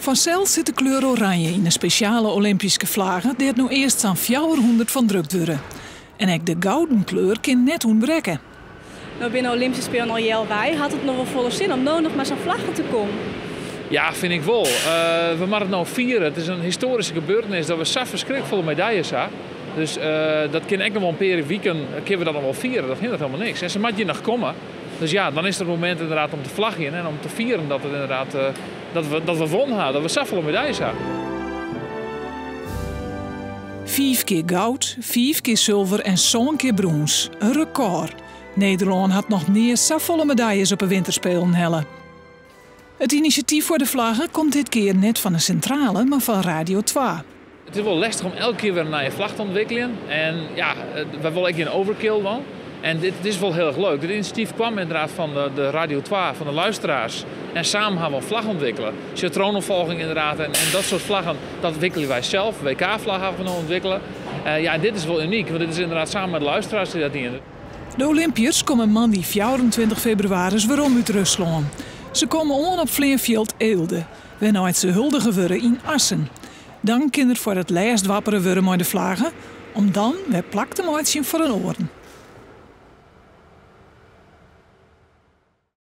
Fansels sit de kleur oranje yn 'e spesjale Olympyske flagge dêr't no earst sa'n 400 fan drukt wurde. En ek de gouden kleur kin net ûntbrekke. No binne de Olympyske Spelen al healwei. Hat it noch wol folle sin om no noch mei sa'n flagge te kommen? Ja, fyn ik wol. We moatte it no fiere. It is in histoaryske gebeurtenis dat we sa ferskriklik folle medaljes ha. Dus dat kin ek noch wol in pear wiken kinne we dat noch wol fiere. Dat hinderet helemaal niks. En se moatte hjir noch komme. Dus ja, dan is it it momint ynderdaad om te flagjen en om te fieren dat, it ynderdaad, dat we wûn ha, dat we safolle medaljes ha. Fiif kear goud, fiif kear sulver en sân kear brûns. In rekôr. Nederlân hat noch nea safolle medaljes op 'e Winterspelen helle. It inisjatyf foar de flagge komt dit kear net fan 'e sintrale, mar fan Radio 2. It is wol lestich om elke kear wer in nije flagge te ûntwikkeljen. En ja, wy wolle ek gjin overkill dwaan. En dit is wol hiel erch leuk. Dit inisjatyf kaam ynderdaad fan de Radio 2, fan de luisteraars. En samen ha we in flagge ûntwikkele. Sjoch, troonopvolging ynderdaad en dat soart flaggen, dat ûntwikkelje wy sels. WK-flagge ha we no ûntwikkele. Ja, en dit is wol unyk, want dit is ynderdaad samen mei de luisteraars dy't dat diene. De Olympiërs komme moandei 24 febrewaris werom út Ruslân. Se komme oan op fleanfjild Eelde, wêrnei't se huldige wurde yn Assen. Dan kin der foar it lêst wappere wurde mei de flagge, om dan wer plak te meitsjen foar in oaren.